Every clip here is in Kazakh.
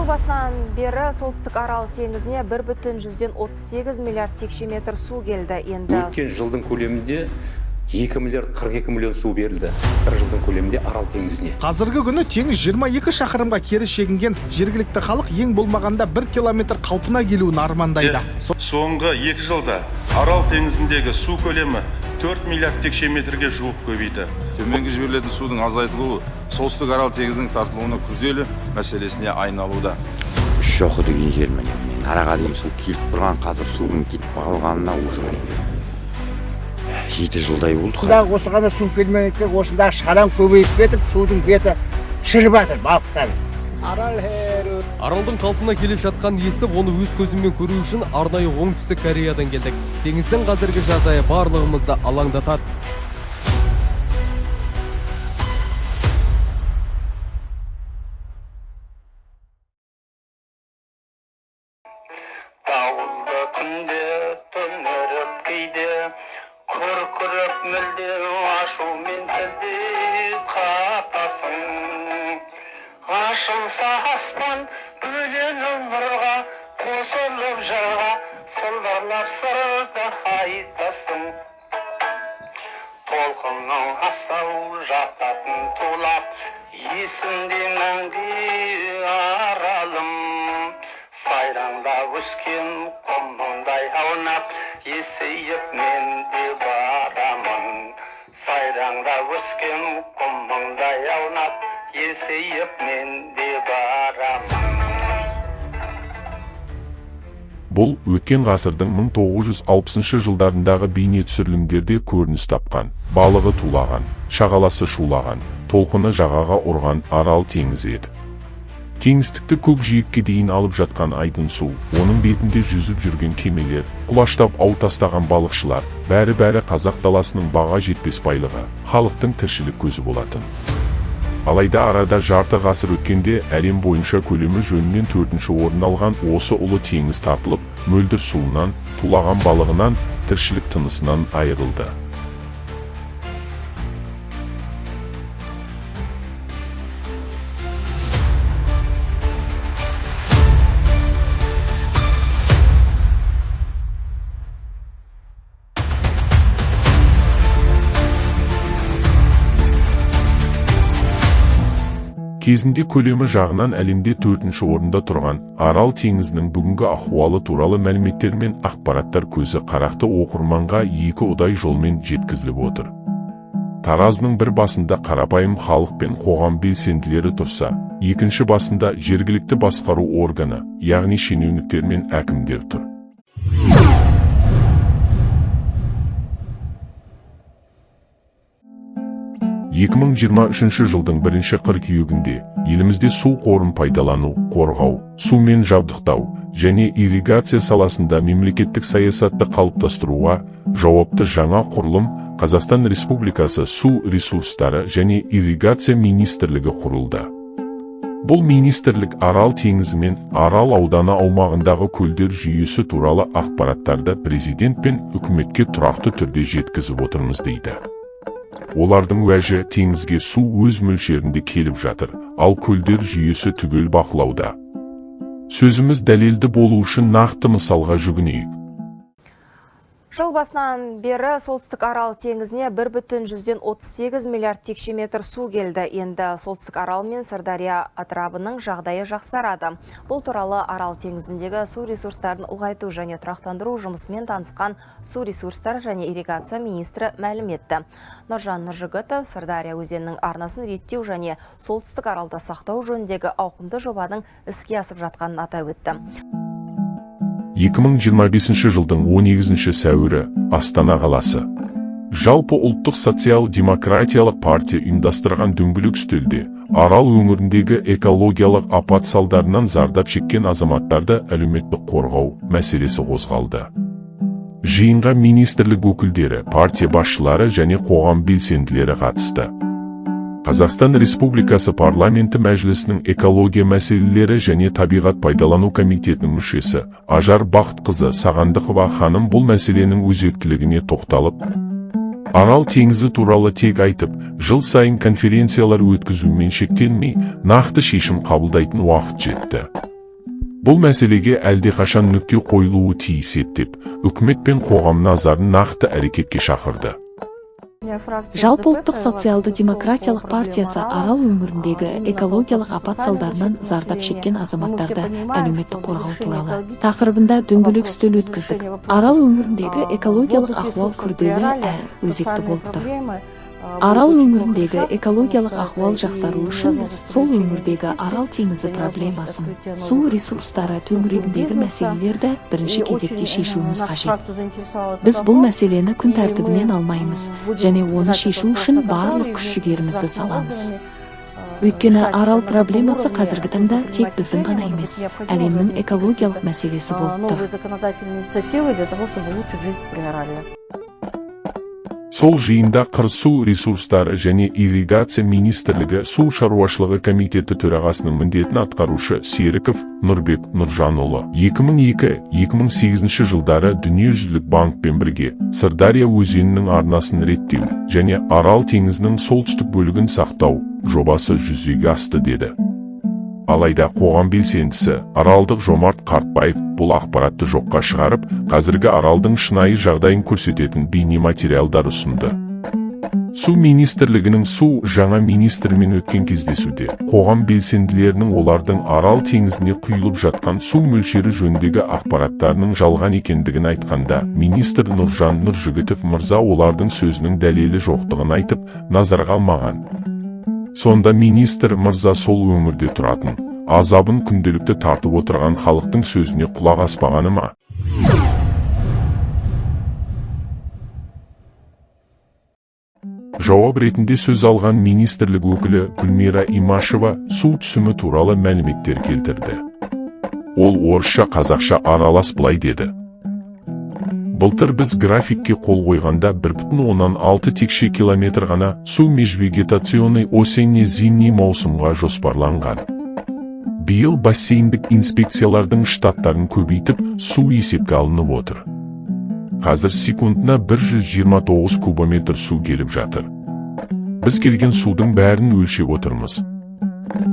Басынан бері Солтүстік Арал теңізіне 1,38 миллиард текше метр су келді. Енді Өткен жылдың көлемінде 2 миллиард 42 миллион су берілді. Бір жылдың көлемінде Арал теңізіне. Қазіргі күні теңіз 22 шақырымға кері шегінген. Жергілікті халық ең болмағанда 1 километр қалпына келуін армандайды. Соңғы 2 жылда Арал теңізіндегі су көлемі 4 миллиард текше метрге жуық көбейді. Төменгі жіберілетін судың азайтылуы Солтүстік Арал теңізінің тартылуының күрделі мәселесіне айналуда. Үш Шоқы деген жер, міне, араға дейін су келіп тұрған. Қазір судың кетіп қалғанына уже 7 жылдай болды. Осындағы, осы ғана су келмей, осындағы шараң көбейіп кетіп, судың беті шіріп жатыр, балықтар. Аралдың қалпына келе жатқанын естіп, оны өз көзіммен көру үшін арнайы Оңтүстік Кореядан келдік. Теңіздің қазіргі жағдайы барлығымызды алаңдатады. Дауылды күнде түнеріп, кейде күркіреп, мүлде ашумен тілдей қатасың. Ашылса аспан бөленіп нұрға, қосылып жырға, сылдырлап сырды айтасың. Толқынның асау жататын тулап, есімде мәңгі Аралым. Сайраңдап өскен құмыңдай аунап, есейіп мен де барамын. Сайраңдап өскен құмыңдай аунап, есейіп мен де барамын. Бұл өткен ғасырдың 1960 жылдарындағы бейне түсірілімдерде көрініс тапқан, балығы тулаған, шағаласы шулаған, толқыны жағаға ұрған Арал теңізі еді. Кеңістікті көк жиекке дейін алып жатқан айдын су, оның бетінде жүзіп жүрген кемелер, құлаштап ау тастаған балықшылар, бәрі-бәрі қазақ даласының баға жетпес байлығы, халықтың тіршілік көзі болатын. Алайда арада жарты ғасыр өткенде әлем бойынша көлемі жөнінен төртінші орын алған осы ұлы теңіз тартылып, мөлдір суынан, тулаған балығынан, тіршілік тынысынан айырылды. Кезінде көлемі жағынан әлемде төртінші орында тұрған Арал теңізінің бүгінгі ахуалы туралы мәліметтер мен ақпараттар көзі қарақты оқырманға екі ұдай жолмен жеткізіліп отыр. Таразының бір басында қарапайым халық пен қоғам белсенділері тұрса, екінші басында жергілікті басқару органы, яғни шенеуніктер мен әкімдер тұр. 2023 жылдың бірінші қыркүйегінде елімізде су қорын пайдалану, қорғау, сумен жабдықтау және ирригация саласында мемлекеттік саясатты қалыптастыруға жауапты жаңа құрылым, Қазақстан Республикасы Су ресурстары және ирригация министрлігі құрылды. Бұл министрлік Арал теңізі мен Арал ауданы аумағындағы көлдер жүйесі туралы ақпараттарды президент пен үкіметке тұрақты түрде жеткізіп отырмыз дейді. Олардың уәжі: теңізге су өз мөлшерінде келіп жатыр, ал көлдер жүйесі түгел бақылауда. Сөзіміз дәлелді болу үшін нақты мысалға жүгінейік. Жыл басынан бері Солтүстік Арал теңізіне 1,38 миллиард текше метр су келді. Енді Солтүстік Арал мен Сырдария атырабының жағдайы жақсарады. Бұл туралы Арал теңізіндегі су ресурстарын ұлғайту және тұрақтандыру жұмысымен танысқан су ресурстары және ирригация министрі мәлім етті. Нұржан Нұржігітов Сырдария өзенінің арнасын реттеу және Солтүстік Аралда сақтау жөніндегі ауқымды жобаның іске асып жатқанын атап өтті. 2025 жылдың 18 сәуірі, Астана қаласы. Жалпы ұлттық социал-демократиялық партия ұйымдастырған дөңгелек үстелде Арал өңіріндегі экологиялық апат салдарынан зардап шеккен азаматтарды әлеуметтік қорғау мәселесі қозғалды. Жиынға министрлік өкілдері, партия басшылары және қоғам белсенділері қатысты. Қазақстан Республикасы Парламенті Мәжілісінің экология мәселелері және табиғат пайдалану комитетінің мүшесі Ажар Бақытқызы Сағандықова ханым бұл мәселенің өзектілігіне тоқталып, Арал теңізі туралы тек айтып, жыл сайын конференциялар өткізумен шектелмей, нақты шешім қабылдайтын уақыт жетті. Бұл мәселеге әлдеқашан нүкте қойылуы тиіс еді деп, үкімет пен қоғам назарын нақты әрекетке шақырды. Жалпы ұлттық социалды-демократиялық партиясы Арал өңіріндегі экологиялық апат салдарынан зардап шеккен азаматтарды әлеуметтік қорғау туралы тақырыбында дөңгелек үстел өткіздік. Арал өңіріндегі экологиялық ахуал күрделі әрі өзекті болып тұр. Арал өңіріндегі экологиялық ахуал жақсару үшін біз сол өңірдегі Арал теңізі проблемасын, су ресурстары төңірегіндегі мәселелерді бірінші кезекте шешуіміз қажет. Біз бұл мәселені күн тәртібінен алмаймыз және оны шешу үшін барлық күш-жігерімізді саламыз. Өйткені Арал проблемасы қазіргі таңда тек біздің ғана емес, әлемнің экологиялық мәселесі болып тұр. Сол жиында Қыр су ресурстары және ирригация министрлігі су шаруашылығы комитеті төрағасының міндетін атқарушы Серіков Нұрбек Нұржанұлы 2002-2008 жылдары Дүниежүзілік банкпен бірге Сырдария өзенінің арнасын реттеу және Арал теңізінің солтүстік бөлігін сақтау жобасы жүзеге асты деді. Алайда қоғам белсендісі аралдық Жомарт Қартбаев бұл ақпаратты жоққа шығарып, қазіргі Аралдың шынайы жағдайын көрсететін бейнематериалдар ұсынды. Су министрлігінің су жаңа министрімен өткен кездесуде қоғам белсенділерінің олардың Арал теңізіне құйылып жатқан су мөлшері жөніндегі ақпараттарының жалған екендігін айтқанда, министр Нұржан Нұржігітов мырза олардың сөзінің дәлелі жоқтығын айтып, назарға алмаған. Сонда министр мырза сол өңірде тұратын, азабын күнделікті тартып отырған халықтың сөзіне құлақ аспағаны ма? Жауап ретінде сөз алған министрлік өкілі Гүлмира Имашева су түсімі туралы мәліметтер келтірді. Ол орысша қазақша аралас былай деді. Былтыр біз графикке қол қойғанда 1,6 текше километр ғана су межвегетационный осенне-зимний маусымға жоспарланған. Биыл бассейндік инспекциялардың штаттарын көбейтіп, су есепке алынып отыр. Қазір секундына 129 кубометр су келіп жатыр. Біз келген судың бәрін өлшеп отырмыз.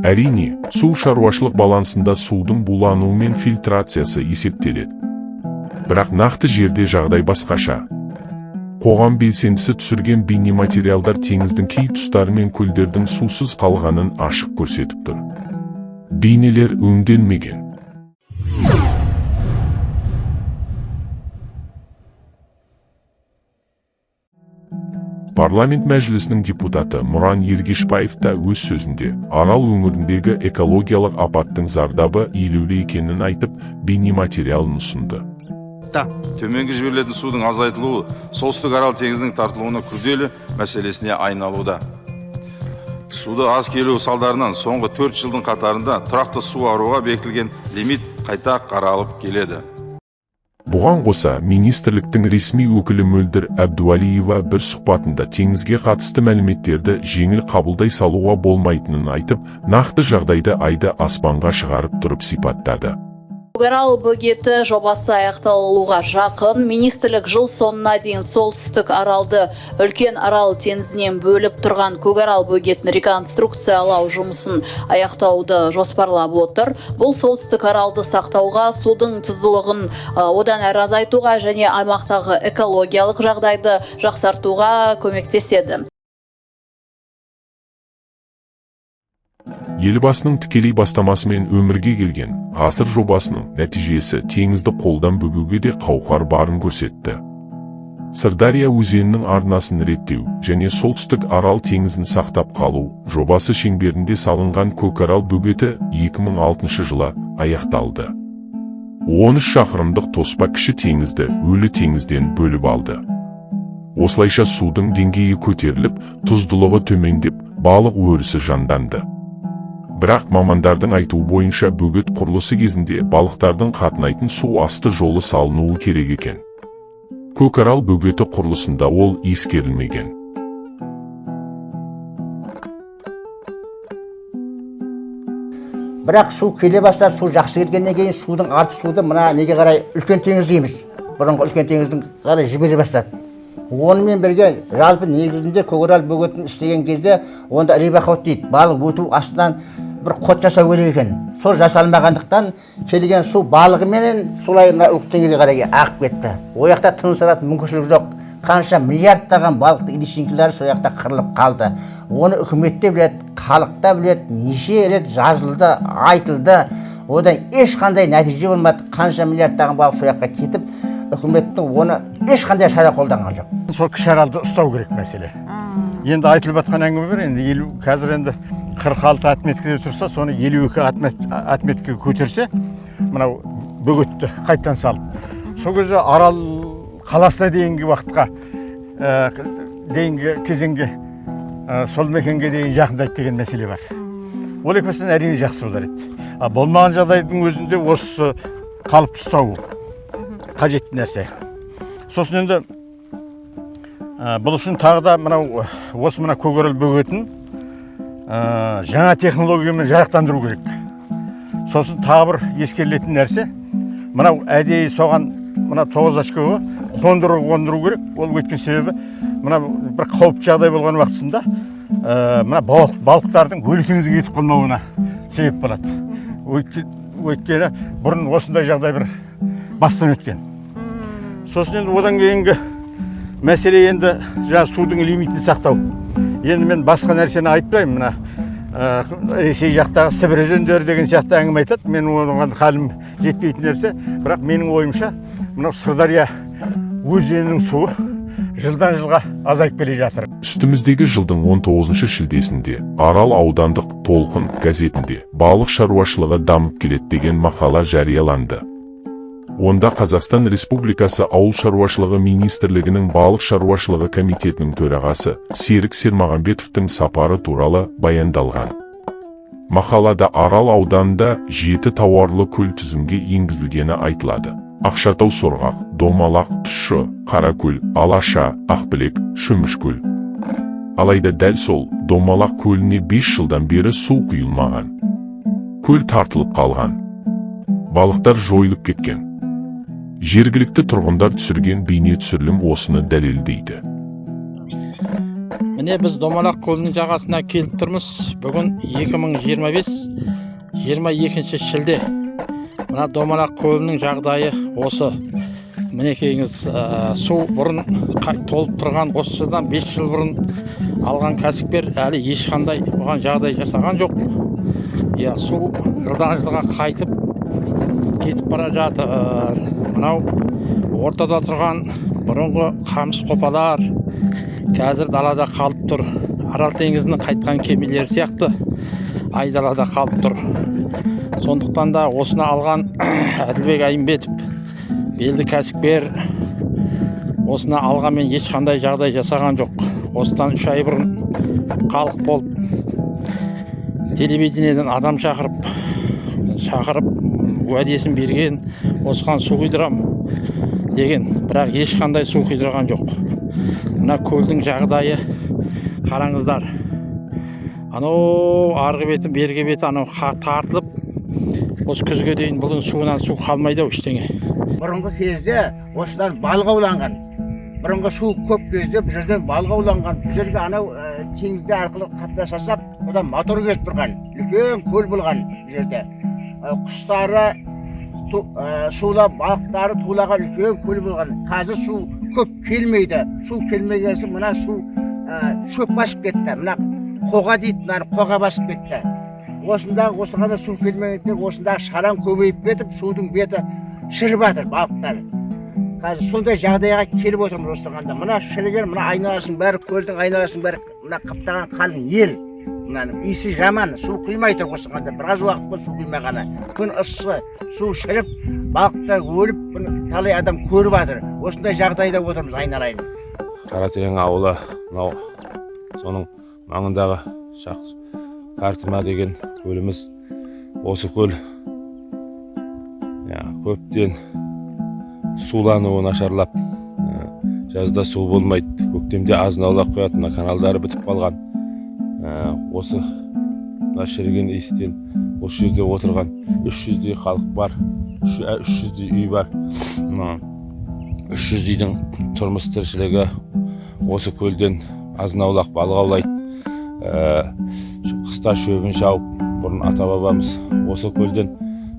Әрине, су шаруашылық балансында судың булануы мен фильтрациясы есептеледі. Бірақ нақты жерде жағдай басқаша. Қоғам белсендісі түсірген бейнематериалдар теңіздің кей тұстары мен көлдердің сусыз қалғанын ашық көрсетіп тұр. Бейнелер өңделмеген. Парламент мәжілісінің депутаты Мұран Ергешбаев та өз сөзінде Арал өңіріндегі экологиялық апаттың зардабы елеулі екенін айтып, бейнематериалын ұсынды. Төменгі жіберілетін судың азайтылуы солтүстік Арал теңізінің тартылуына күрделі мәселесіне айналуда. Суды аз келу салдарынан соңғы 4 жылдың қатарында тұрақты су аруға бекітілген лимит қайта қаралып келеді. Бұған қоса, министрліктің ресми өкілі Мөлдір Әбдуалиева бір сұхбатында теңізге қатысты мәліметтерді жеңіл қабылдай салуға болмайтынын айтып, нақты жағдайды айды аспанға шығарып тұрып сипаттады. Көкарал бөгеті жобасы аяқталуға жақын. Министрлік жыл соңына дейін солтүстік Аралды үлкен Арал теңізінен бөліп тұрған Көкарал бөгетін реконструкциялау жұмысын аяқтауды жоспарлап отыр. Бұл солтүстік Аралды сақтауға, судың тұздылығын одан әрі азайтуға және аймақтағы экологиялық жағдайды жақсартуға көмектеседі. Елбасының тікелей бастамасымен өмірге келген ғасыр жобасының нәтижесі теңізді қолдан бөгеуге де қауқар барын көрсетті. Сырдария өзенінің арнасын реттеу және солтүстік Арал теңізін сақтап қалу жобасы шеңберінде салынған Көкарал бөгеті 2006 жылы аяқталды. 13 шақырымдық тоспа кіші теңізді өлі теңізден бөліп алды. Осылайша судың деңгейі көтеріліп, тұздылығы төмендеп, балық өрісі жанданды. Бірақ мамандардың айтуы бойынша бөгет құрылысы кезінде балықтардың қатынайтын су асты жолы салынуы керек екен. Көкарал бөгеті құрылысында ол ескерілмеген. Бірақ су келе бастады, су жақсы келгеннен кейін судың арты суды мына неге қарай үлкен теңіз дейміз. Бұрынғы үлкен теңіздің қарай жібере бастады. Онымен бірге жалпы негізінде Көкарал бөгетін істеген кезде онда рыбоход дейді, балық өту астынан бір қот жасау керек екен. Сол жасалмағандықтан келген су балығыменен солай мына үлкен теңізге қарай ағып кетті. Ол жақта тыныс алатын мүмкіншілік жоқ. Қанша миллиардтаған балықтың личинкалары сол жақта қырылып қалды. Оны үкімет те біледі, халық та біледі, неше рет жазылды, айтылды. Одан ешқандай нәтиже болмады. Қанша миллиардтаған балық сол жаққа кетіп, үкіметтің оны ешқандай шара қолданған жоқ. Сол Кіші Аралды ұстау керек мәселе. Енді айтылып жатқан әңгіме бар, енді 50, қазір енді 46 отметкеде тұрса, соны 52 отметкеге көтерсе, мынау бөгетті қайтадан салып. Сол кезде Арал қаласына дейінгі уақытқа, дейінгі кезеңге, сол мекенге дейін жақындайды деген мәселе бар. Ол екеуісінен әрине жақсы болар еді. А болмаған жағдайдың өзінде осы қалыпты ұстау қажетті нәрсе. Сосын енді бұл үшін тағы да мынау осы мына Көкарал бөгетін жаңа технологиямен жарақтандыру керек. Сосын тағы бір ескерілетін нәрсе, мынау әдейі соған мына 9 очкоға қондыру қондыру керек. Ол өткен себебі мына бір қауіпті жағдай болған уақытысында мына балықтардың өлі теңізге кетіп қалмауына себеп болады. Өйткені бұрын осындай жағдай бір бастан өткен. Сосын енді одан кейінгі мәселе енді жаңа судың лимитін сақтау. Енді мен басқа нәрсені айтпаймын, мына Ресей жақтағы Сібір өзендері деген сияқты әңгіме айтады. Мен оған халім жетпейтін нәрсе, бірақ менің ойымша мынау Сырдария өзенінің суы жылдан жылға азайып келе жатыр. Үстіміздегі жылдың 19 шілдесінде Арал аудандық «Толқын» газетінде «Балық шаруашылығы дамып келеді» деген мақала жарияланды. Онда Қазақстан Республикасы Ауыл шаруашылығы министрлігінің балық шаруашылығы комитетінің төрағасы Серік Сермағамбетовтің сапары туралы баяндалған. Мақалада Арал ауданында 7 тауарлы көл тізімге енгізілгені айтылады. Ақшатау, Сорғақ, Домалақ, Тұщы, Қаракөл, Алаша, Ақбілек, Шөмішкөл. Алайда дәл сол Домалақ көліне 5 жылдан бері су құйылмаған. Көл тартылып қалған. Балықтар жойылып кеткен. Жергілікті тұрғындар түсірген бейне түсірілім осыны дәлелдейді. Міне, біз Домалақ көлінің жағасына келіп тұрмыз. Бүгін 2025 22 шілде. Мына Домалақ көлінің жағдайы осы. Мінекейіңіз, су бұрын толып тұрған, осыдан 5 жыл бұрын алған кәсіпкер әлі ешқандай бұған жағдай жасаған жоқ. Иә, су жылдан жылға қайтып кетіп бара жатыр. Мынау ортада тұрған бұрынғы қамыс қопалар қазір далада қалып тұр. Арал теңізінің қайтқан кемелері сияқты айдалада қалып тұр. Сондықтан да осыны алған Әділбек Айымбетов, белді кәсіпкер, осыны алғанмен ешқандай жағдай жасаған жоқ. Осыдан 3 ай бұрын халық болып телевидениеден адам шақырып шақырып уәдесін берген, осыған су құйдырам деген, бірақ ешқандай су құйдырған жоқ. Мына көлдің жағдайы қараңыздар, анау арғы беті, бергі беті анау тартылып, осы күзге дейін бұның суынан су қалмайды ау ештеңе. Бұрынғы кезде осыдан балық ауланған. Бұрынғы су көп кезде бұл жерден балық ауланған. Бұл жерге анау теңізде арқылы қатынас жасап, одан мотор келіп тұрған. Үлкен көл болған бұл жерде. Құстары сулап, балықтары тулаған үлкен көл болған. Қазір су көп келмейді. Су келмеген соң мына су шөп басып кетті. Мына қоға дейді, мынаны қоға басып кетті. Осындағы осыған да су келмегендіктен осындағы шараң көбейіп кетіп, судың беті шіріп жатыр балықтар. Қазір сондай жағдайға келіп отырмыз осығанда. Мына шіріген, мына айналасының бәрі, көлдің айналасының бәрі мына қаптаған қалың ел. Мынаның иісі жаман, су құймай тұр осығанда. Біраз уақыт болды су құймағаны. Күн ыссы, су шіріп, балықтар өліп, бұны талай адам көріп жатыр. Осындай жағдайда отырмыз, айналайын. Қаратерең ауылы, мынау соның маңындағы шақ Картыма деген көліміз. Осы көл, иә, көптен сулануы нашарлап, жазда су болмайды, көктемде азын аулақ құяды. Мына каналдары бітіп қалған. Осы мына шіріген иістен осы жерде отырған 300-дей халық бар, 300-дей үй бар. Мына 300 үйдің тұрмыс тіршілігі осы көлден азын аулақ балық аулайды. Қыста шөбін шауып, Бұрын ата-бабамыз осы көлден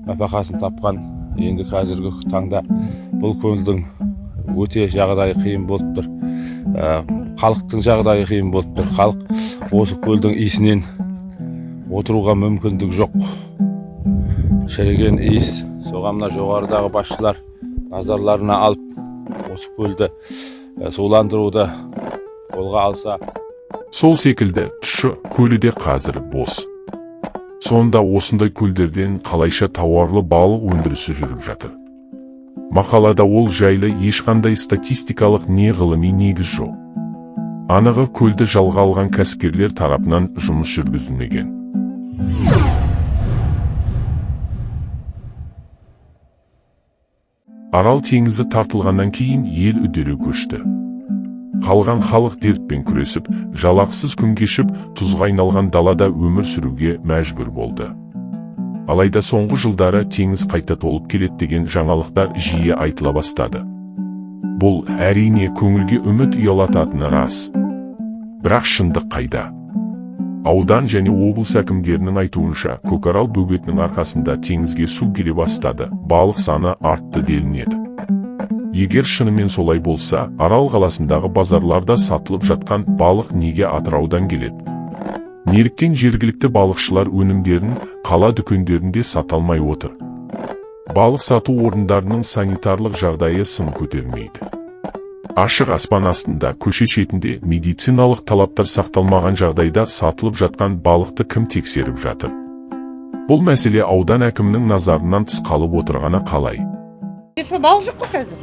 нәпақасын тапқан. Енді қазіргі таңда бұл көлдің өте жағдайы қиын болып тұр. Халықтың жағдайы қиын болып тұр. Халық осы көлдің иісінен отыруға мүмкіндік жоқ. Шіріген иіс. Соған мына жоғарыдағы басшылар назарларына алып, осы көлді суландыруды қолға алса. Сол секілді Тұщы көлі де қазір бос. Сонда осындай көлдерден қалайша тауарлы балық өндірісі жүріп жатыр? Мақалада ол жайлы ешқандай статистикалық не ғылыми негіз жоқ. Анығы көлді жалға алған кәсіпкерлер тарапынан жұмыс жүргізілмеген. Арал теңізі тартылғаннан кейін ел үдере көшті. Қалған халық дертпен күресіп, жалақсыз күн кешіп, тұзға айналған далада өмір сүруге мәжбүр болды. Алайда соңғы жылдары теңіз қайта толып келеді деген жаңалықтар жиі айтыла бастады. Бұл әрине көңілге үміт ұялататыны рас. Бірақ шындық қайда? Аудан және облыс әкімдерінің айтуынша, Көкарал бөгетінің арқасында теңізге су келе бастады, балық саны артты делінеді. Егер шынымен солай болса, Арал қаласындағы базарларда сатылып жатқан балық неге Атыраудан келеді? Неліктен жергілікті балықшылар өнімдерін қала дүкендерінде сата алмай отыр? Балық сату орындарының санитарлық жағдайы сын көтермейді. Ашық аспан астында, көше шетінде медициналық талаптар сақталмаған жағдайда сатылып жатқан балықты кім тексеріп жатыр? Бұл мәселе аудан әкімінің назарынан тыс қалып отырғаны қалай? Балық жоқ қой қазір.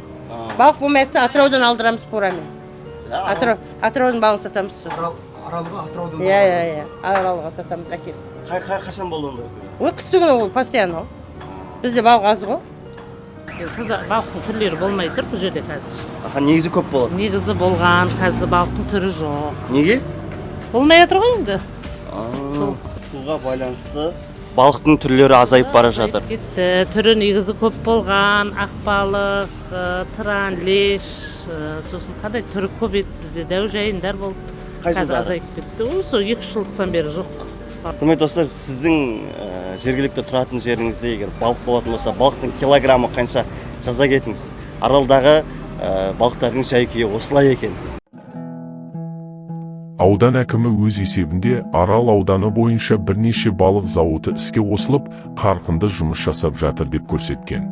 Балық болмай жатса, Атыраудан алдырамыз порамен. Атыраудың балығын сатамыз. Аралға Атыраудан? Иә, Аралға сатамыз әкеліп. Қашан болды ондай? Ой, қысы күні ол, постоянно. Бізде балық аз ғой. Балықтың түрлері болмай тұр бұл жерде қазір. Негізі көп болады? Негізі болған, қазір балықтың түрі жоқ. Неге? Болмай жатыр ғой енді. Суға байланысты балықтың түрлері азайып бара жатыр. Кетті. Түрі негізі көп болған, ақ балық, тыран, леш, сосын қандай түрі көп еді бізде, дәу жайындар болды. Қазір азайып кетті. Осы 2-3 жылдықтан бері жоқ. Құрметті достар, сіздің жергілікті тұратын жеріңізде егер балық болатын болса, балықтың килограммы қанша, жаза кетіңіз. Аралдағы балықтардың жай күйі осылай екен. Аудан әкімі өз есебінде Арал ауданы бойынша бірнеше балық зауыты іске қосылып, қарқынды жұмыс жасап жатыр деп көрсеткен.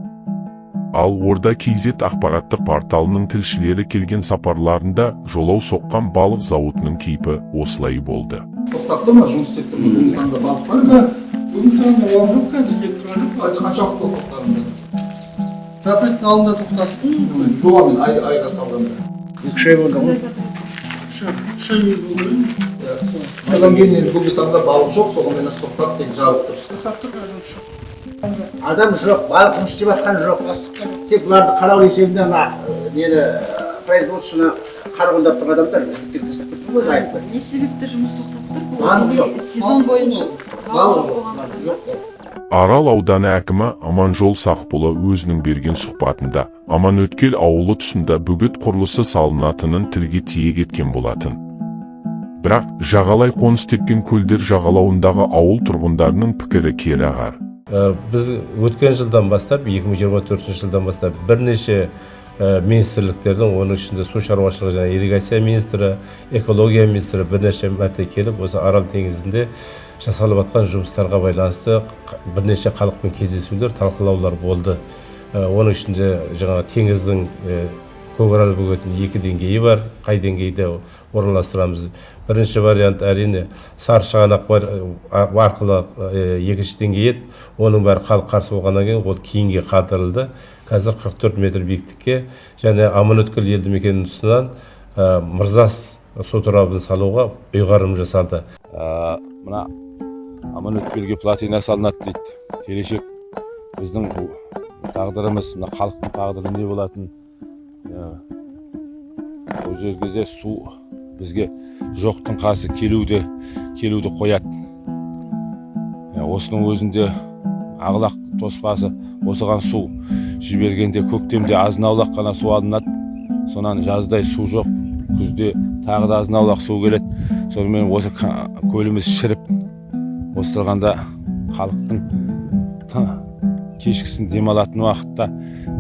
Ал Орда KZ ақпараттық порталының тілшілері келген сапарларында жолау соққан балық зауытының кейпі осылай болды. Тоқтатты ма, жұмыс істеп тұр ма? Бүгінгі таңда балық бар ма? Бүгінгі таңда балық жоқ, қазір келіп тұрған жоқ. Қанша уақыт болды тоқтағанда? Запреттің алдында тоқтатты, жобамен айға салғанда. 3 ай болды ғой. 3 ай болды. Содан кейін енді бүгінгі таңда балық жоқ, соған мен тоқтат тек жабық тұр. Тоқтап тұр, жұмыс жоқ. Адам жоқ, балық жұмыс істеп жатқан жоқ. Тек бұларды қарау есебінде ана нені производствоны қарғындап тұрған адамдар тек тастап кетті ғой айыпты. Не себепті жұмыс тоқтатты? Бұл сезон бойынша балық жоқ. Арал ауданы әкімі Аманжол Сақбұлы өзінің берген сұхбатында Аманөткел ауылы тұсында бөгет құрылысы салынатынын тілге тиек еткен болатын. Бірақ жағалай қоныс тепкен көлдер жағалауындағы ауыл тұрғындарының пікірі кері ағар. Біз өткен жылдан бастап, 2024 жылдан бастап бірнеше министрліктердің, оның ішінде су шаруашылығы және ирригация министрі, экология министрі бірнеше мәрте келіп, осы Арал теңізінде жасалып жатқан жұмыстарға байланысты бірнеше халықпен кездесулер, талқылаулар болды. Оның ішінде жаңағы теңіздің Көкарал бөгетінің 2 деңгейі бар, қай деңгейде орналастырамыз. Бірінші вариант әрине Сарышығанақ арқылы екінші деңгей еді. Оның бәрі халық қарсы болғаннан кейін ол кейінге қалдырылды. Қазір 44 метр биіктікке және Аманөткел елді мекенінің тұсынан Мырзас су торабын салуға ұйғарым жасалды. Мына Аманөткелге плотина салынады дейді. Келешек біздің тағдырымыз, мына халықтың тағдыры не болатын? Ол жерге су бізге жоқтың қасы келуді қояды. Осының өзінде Ағлақ тоспасы осыған су жібергенде көктемде азын-аулақ қана су алынады. Сонан жаздай су жоқ, күзде тағы да азын-аулақ су келеді. Сонымен осы көліміз шіріп, осылғанда Халықтың кешкісін демалатын уақытта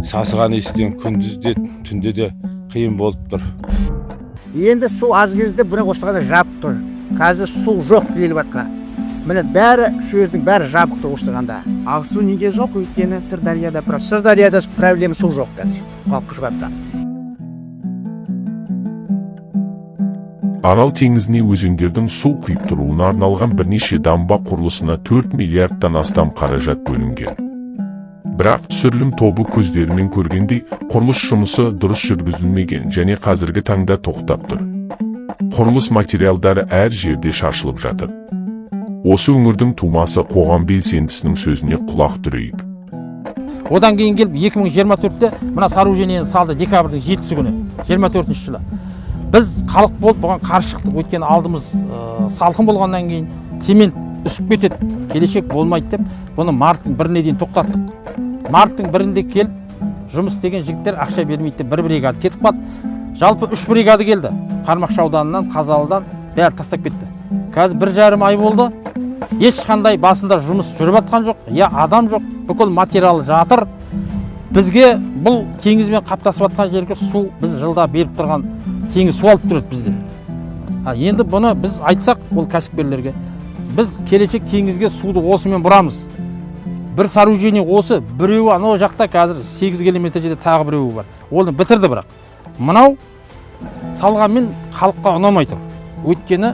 сасыған иістен күндіз де түнде де қиын болып тұр. Енді су аз кезде бұны осыған жабық тұр. Қазір су жоқ келіп жатқан. Міне бәрі шлюздің бәрі жабық тұр осығанда. Ал су неге жоқ? Өйткені Сырдарияда проблема. Сырдарияда проблема су жоқ қазір. Қалып жатқан. Арал теңізіне өзендердің су құйып тұруына арналған бірнеше дамба құрылысына 4 миллиардтан астам қаражат бөлінген. Бірақ түсірілім тобы көздерімен көргендей, құрылыс жұмысы дұрыс жүргізілмеген және қазіргі таңда тоқтап тұр. Құрылыс материалдары әр жерде шашылып жатыр. Осы өңірдің тумасы қоғам белсендісінің сөзіне құлақ түрейік. Одан кейін келіп 2024-те мына сооружениені салды декабрьдің 7 күні, 24 жылы. Біз халық болып бұған қарсы шықтық, өйткені алдымыз салқын болғаннан кейін цемент үсіп кетеді, келешек болмайды деп бұны марттың 1-іне дейін тоқтаттық. Марттың 1-інде келіп жұмыс істеген жігіттер ақша бермейді деп бір бригада кетіп қалды. Жалпы 3 бригада келді. Қармақшы ауданынан, Қазалыдан бәрі тастап кетті. Қазір 1,5 ай болды. Ешқандай басында жұмыс жүріп жатқан жоқ, я адам жоқ, бүкіл материал жатыр. Бізге бұл теңізбен қаптасып жатқан жерге су біз жылда беріп тұрған теңіз су алып тұрады бізден. Енді бұны біз айтсақ, ол кәсіпкерлерге, біз келешек теңізге суды осымен бұрамыз. Бір сооружение осы, біреуі анау жақта қазір 8 километр жерде тағы біреуі бар. Оны бітірді бірақ. Мынау салғанмен халыққа ұнамай тұр. Өйткені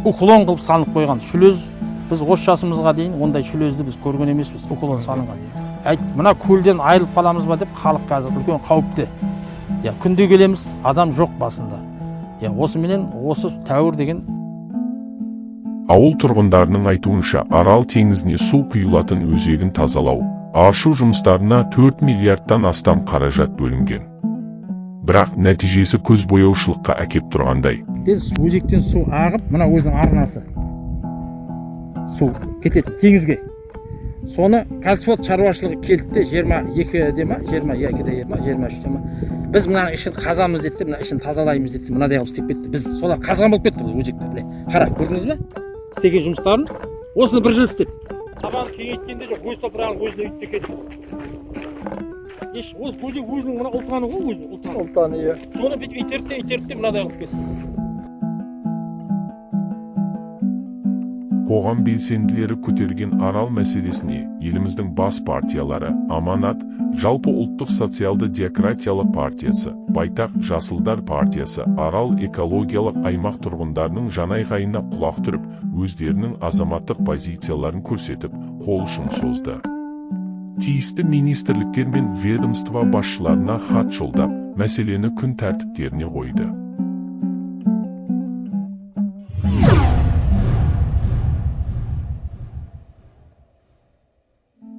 уклон қылып салынып қойған шлюз, біз осы жасымызға дейін ондай шлюзді біз көрген емеспіз, уклон салынған. Мына көлден айырылып қаламыз ба деп халық қазір үлкен қауіпте. Күнде келеміз, адам жоқ басында. Осыменен осы тәуір деген. Ауыл тұрғындарының айтуынша, Арал теңізіне су құйылатын өзегін тазалау, аршу жұмыстарына 4 миллиардтан астам қаражат бөлінген. Бірақ нәтижесі көз бояушылыққа әкеп тұрғандай. Өзектен су ағып, мына өзінің арнасы су кетеді теңізге. Соны Қазфот шаруашылығы келді де 22-де ма, 22-де ма, 23-те ма. Біз мынаның ішін қазамыз деді, мына ішін тазалаймыз деді, мынадай қылып істеп кетті. Біз солар қазған болып кетті бұл өзекті. Міне, қара, көрдіңіз бе? Істеген жұмыстарын осыны бір жыл істеді. Табаны кеңейткенде жоқ, өз топырағын өзіне үйітті кетті. Еш, осы өзек өзінің мына ұлтаны ғой, өзінің ұлтаны. Ұлтаны, иә. Соны бүйтіп итерді, итерді, мынадай қылып кетті. Қоғам белсенділері көтерген Арал мәселесіне еліміздің бас партиялары Аманат, жалпы ұлттық социалды демократиялық партиясы, Байтақ Жасылдар партиясы Арал экологиялық аймақ тұрғындарының жанайқайына құлақ түріп, өздерінің азаматтық позицияларын көрсетіп, қол ұшын созды. Тиісті министрліктер мен ведомство басшыларына хат жолдап, мәселені күн тәртіптеріне қойды.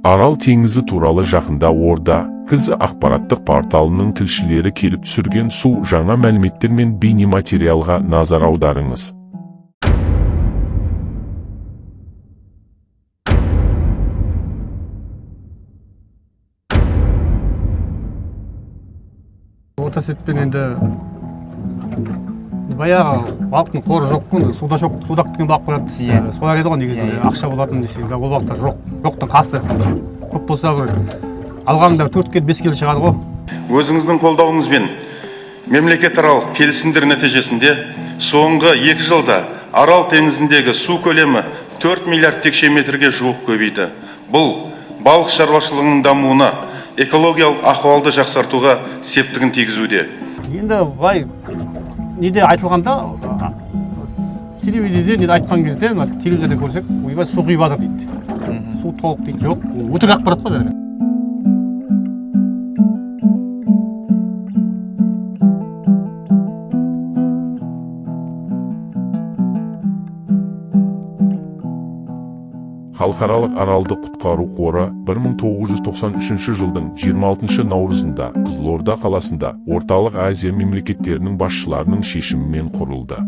Арал теңізі туралы жақында Орда КЗ ақпараттық порталының тілшілері келіп түсірген су жаңа мәліметтер мен бейнематериалға назар аударыңыз. Орта есеппен енді баяғы балықтың қоры жоқ қой, судақ деген балық қояды. Солар еді ғой негізінде, ақша болатын десең, ол балықтар жоқ, жоқтың қасы. Көп болса бір алғанда 4 келі 5 келі шығады ғой. Өзіңіздің қолдауыңызбен мемлекетаралық келісімдер нәтижесінде соңғы 2 жылда Арал теңізіндегі су көлемі 4 миллиард текше метрге жуық көбейді. Бұл балық шаруашылығының дамуына, экологиялық ахуалды жақсартуға септігін тигізуде. Енді былай неде айтылғанда, телевидениеде неде айтқан кезде, телевизорда көрсек, ойбай су құйып жатыр дейді. Су толық дейді, жоқ, өтірік ақпарат қой бәрі. Халықаралық Аралды құтқару қоры 1993 жылдың 26 наурызында Қызылорда қаласында Орталық Азия мемлекеттерінің басшыларының шешімімен құрылды.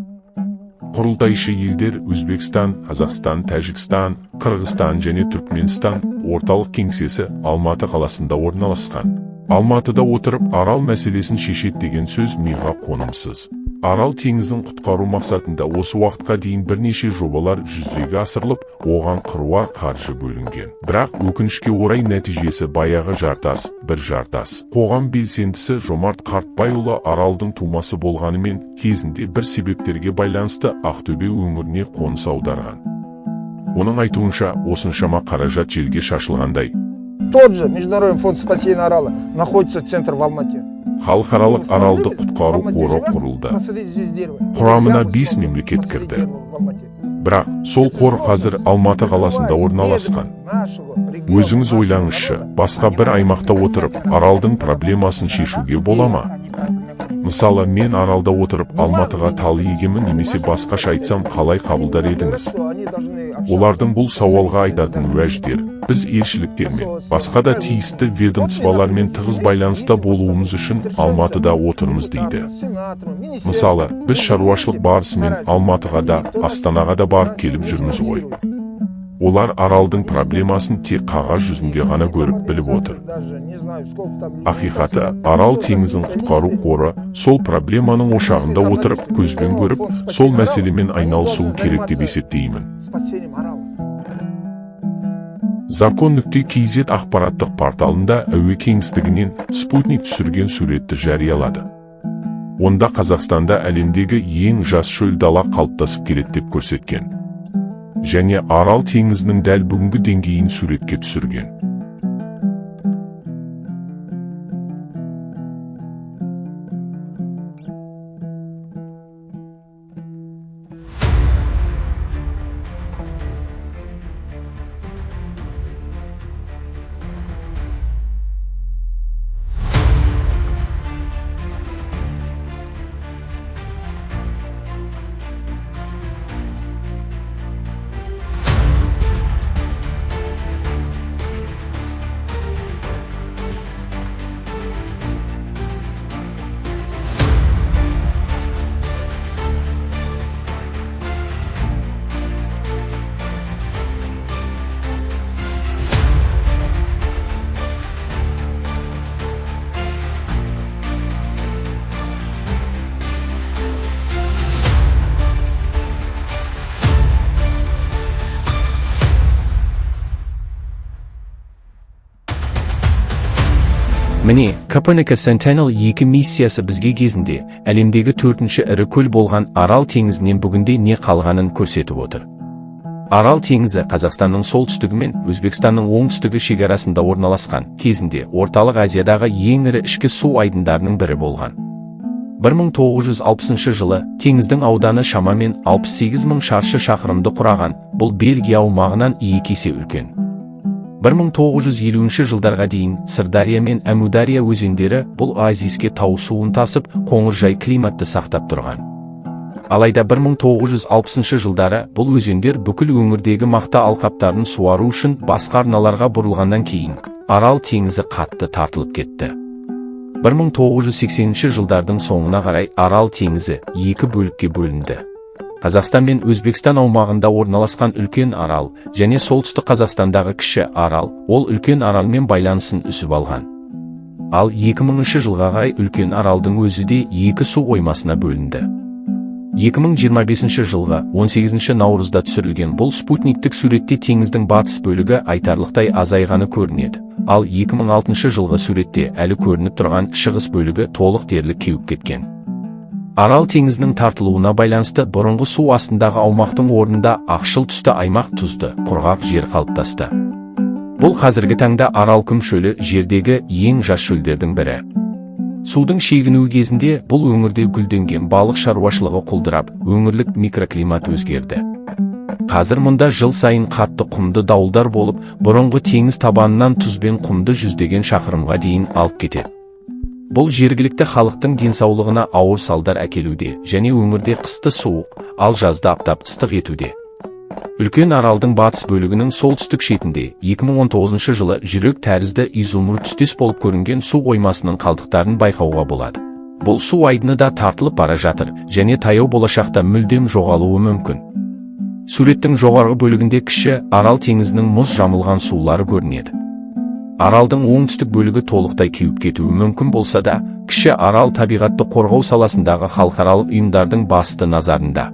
Құрылтайшы елдер Өзбекстан, Қазақстан, Тәжікстан, Қырғызстан және Түркменстан орталық кеңсесі Алматы қаласында орналасқан. Алматыда отырып Арал мәселесін шешеді деген сөз миға қонымсыз. Арал теңізін құтқару мақсатында осы уақытқа дейін бірнеше жобалар жүзеге асырылып, оған қыруар қаржы бөлінген. Бірақ өкінішке орай нәтижесі баяғы жартас, бір жартас. Қоғам белсендісі Жомарт Қартбайұлы Аралдың тумасы болғанымен кезінде бір себептерге байланысты Ақтөбе өңіріне қоныс аударған. Оның айтуынша, осыншама қаражат желге шашылғандай. Тот же Международный фонд спасения Арала находится центр в Алмате. Халықаралық Аралды құтқару қоры құрылды. Құрамына 5 мемлекет кірді. Бірақ сол қор қазір Алматы қаласында орналасқан. Өзіңіз ойлаңызшы, басқа бір аймақта отырып, Аралдың проблемасын шешуге бола ма? Мысалы, мен Аралда отырып, Алматыға тал егемін немесе басқаша айтсам, қалай қабылдар едіңіз? Олардың бұл сауалға айтатын уәждер, біз елшіліктермен, басқа да тиісті ведомстволармен тығыз байланыста болуымыз үшін Алматыда отырмыз дейді. Мысалы, біз шаруашылық барысымен Алматыға да, Астанаға да барып келіп жүрміз ғой. Олар Аралдың проблемасын тек қағаз жүзінде ғана көріп біліп отыр. Ақиқаты, Арал теңізін құтқару қоры сол проблеманың ошағында отырып, көзбен көріп, сол мәселемен айналысуы керек деп есептеймін. Закон.kz ақпараттық порталында әуе кеңістігінен спутник түсірген суретті жариялады. Онда Қазақстанда әлемдегі ең жас шөл дала қалыптасып келеді деп көрсеткен. Және Арал теңізінің дәл бүгінгі деңгейін суретке түсірген. Міне, Коперникус Sentinel-2 миссиясы бізге кезінде әлемдегі төртінші ірі көл болған Арал теңізінен бүгінде не қалғанын көрсетіп отыр. Арал теңізі Қазақстанның солтүстігі мен Өзбекстанның оңтүстігі шекарасында орналасқан, кезінде Орталық Азиядағы ең ірі ішкі су айдындарының бірі болған. 1960 жылы теңіздің ауданы шамамен 68 мың шаршы шақырымды құраған, бұл Бельгия аумағынан 2 есе үлкен. 1950 жылдарға дейін Сырдария мен Әмудария өзендері бұл оазиске тау суын тасып, қоңыржай климатты сақтап тұрған. Алайда 1960 жылдары бұл өзендер бүкіл өңірдегі мақта алқаптарын суару үшін басқа арналарға бұрылғаннан кейін Арал теңізі қатты тартылып кетті. 1980 жылдардың соңына қарай Арал теңізі екі бөлікке бөлінді. Қазақстан мен Өзбекстан аумағында орналасқан үлкен Арал және солтүстік Қазақстандағы кіші Арал, ол үлкен Аралмен байланысын үзіп алған. Ал 2000 жылға қарай үлкен Аралдың өзі де екі су қоймасына бөлінді. 2025 жылғы 18 наурызда түсірілген бұл спутниктік суретте теңіздің батыс бөлігі айтарлықтай азайғаны көрінеді. Ал 2006 жылғы суретте әлі көрініп тұрған шығыс бөлігі толық дерлік кеуіп кеткен. Арал теңізінің тартылуына байланысты бұрынғы су астындағы аумақтың орнында ақшыл түсті аймақ тұзды, құрғақ жер қалыптасты. Бұл қазіргі таңда Аралқұм шөлі жердегі ең жас шөлдердің бірі. Судың шегінуі кезінде бұл өңірде гүлденген балық шаруашылығы құлдырап, өңірлік микроклимат өзгерді. Қазір мұнда жыл сайын қатты құмды дауылдар болып, бұрынғы теңіз табанынан тұз бен құмды жүздеген шақырымға дейін алып кетеді. Бұл жергілікті халықтың денсаулығына ауыр салдар әкелуде және өңірде қысты суық, ал жазда аптап ыстық етуде. Үлкен Аралдың батыс бөлігінің солтүстік шетінде 2019 жылы жүрек тәрізді изумруд түстес болып көрінген су қоймасының қалдықтарын байқауға болады. Бұл су айдыны да тартылып бара жатыр және таяу болашақта мүлдем жоғалуы мүмкін. Суреттің жоғарғы бөлігінде кіші Арал теңізінің мұз жамылған сулары көрінеді. Аралдың оңтүстік бөлігі толықтай кеуіп кетуі мүмкін болса да, Кіші Арал табиғатты қорғау саласындағы халықаралық ұйымдардың басты назарында.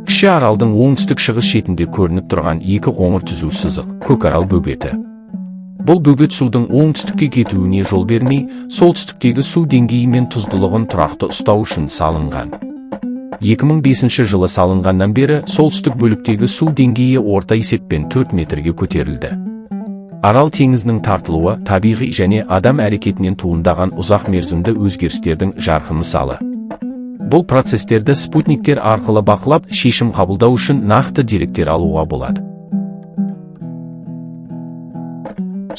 Кіші Аралдың оңтүстік шығыс шетінде көрініп тұрған екі қоңыр түзу сызық Көкарал бөгеті. Бұл бөгет судың оңтүстікке кетуіне жол бермей, солтүстіктегі су деңгейі мен тұздылығын тұрақты ұстау үшін салынған. 2005 жылы салынғаннан бері солтүстік бөліктегі су деңгейі орта есеппен 4 метрге көтерілді. Арал теңізінің тартылуы табиғи және адам әрекетінен туындаған ұзақ мерзімді өзгерістердің жарқын мысалы. Бұл процестерді спутниктер арқылы бақылап, шешім қабылдау үшін нақты деректер алуға болады.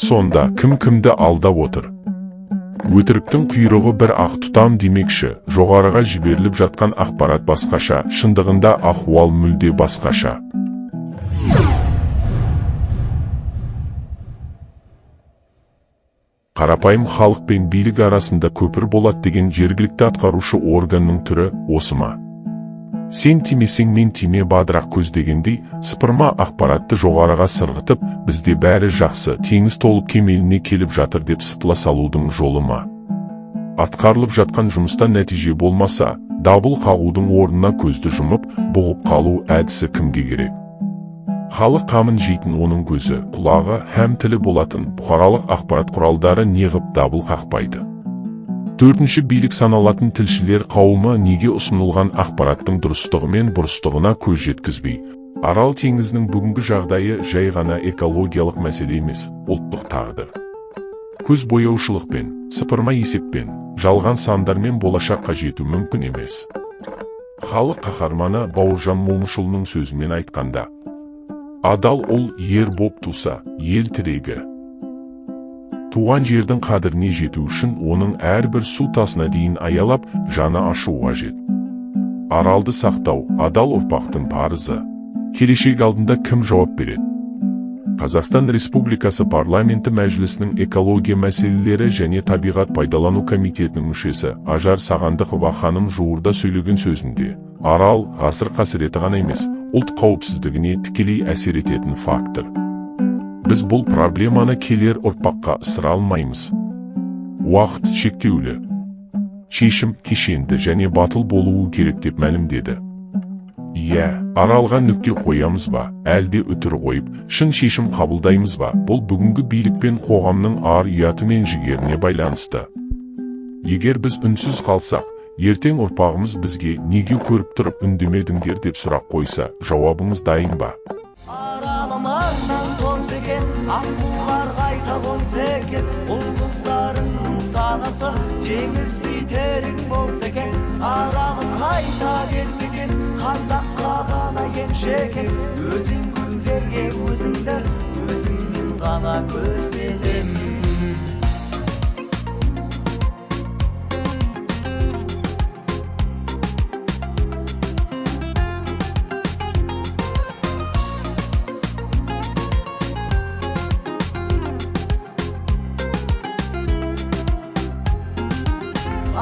Сонда кім кімді алдап отыр? Өтіріктің құйрығы бір ақ тұтам демекші, жоғарыға жіберіліп жатқан ақпарат басқаша, шындығында ахуал мүлде басқаша. Қарапайым халық пен билік арасында көпір болады деген жергілікті атқарушы органның түрі осы ма? Сен тимесең мен тиме бадырақ көз дегендей, сыпырма ақпаратты жоғарыға сырғытып, бізде бәрі жақсы, теңіз толып кемеліне келіп жатыр деп сытыла салудың жолы ма? Атқарылып жатқан жұмыстан нәтиже болмаса, дабыл қағудың орнына көзді жұмып, бұғып қалу әдісі кімге керек? Халық қамын жейтін оның көзі, құлағы һәм тілі болатын бұқаралық ақпарат құралдары неғып дабыл қақпайды? Төртінші билік саналатын тілшілер қауымы неге ұсынылған ақпараттың дұрыстығы мен бұрыстығына көз жеткізбей, Арал теңізінің бүгінгі жағдайы жай ғана экологиялық мәселе емес, ұлттық тағдыр. Көз бояушылықпен, сыпырма есеппен, жалған сандармен болашаққа жету мүмкін емес. Халық қаһарманы Бауыржан Момышұлының сөзімен айтқанда, адал ұл ер боп туса, ел тірегі. Туған жердің қадіріне жету үшін оның әрбір су тасына дейін аялап, жаны ашу қажет. Аралды сақтау, адал ұрпақтың парызы. Келешек алдында кім жауап береді? Қазақстан Республикасы Парламенті Мәжілісінің экология мәселелері және табиғат пайдалану комитетінің мүшесі Ажар Сағандықова ханым жуырда сөйлеген сөзінде, Арал ғасыр қасіреті ғана емес, ұлт қауіпсіздігіне тікелей әсер ететін фактор. Біз бұл проблеманы келер ұрпаққа ысыра алмаймыз. Уақыт шектеулі. Шешім кешенді және батыл болуы керек деп мәлімдеді. Иә, Аралға нүкте қоямыз ба, әлде үтір қойып, шын шешім қабылдаймыз ба, бұл бүгінгі билік пен қоғамның ар ұяты мен жігеріне байланысты. Егер біз үнсіз қалсақ, ертең ұрпағымыз бізге неге көріп тұрып үндемедіңдер деп сұрақ қойса, жауабыңыз дайын ба? Аралым толса екен, аққулар қайта қонса екен, ұл қыздарыңның санасы теңіздей терең болса екен, аралым қайта келсе екен, қазаққа ғана енші екен, өзің гүлдерге өзіңді өзіңмен ғана көрсетем.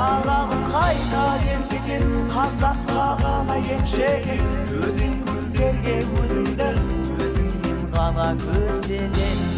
Аралым қайта келсе екен, қазаққа ғана енші екен, өзің гүлдерге өзіңді өзіңмен ғана көрсетем.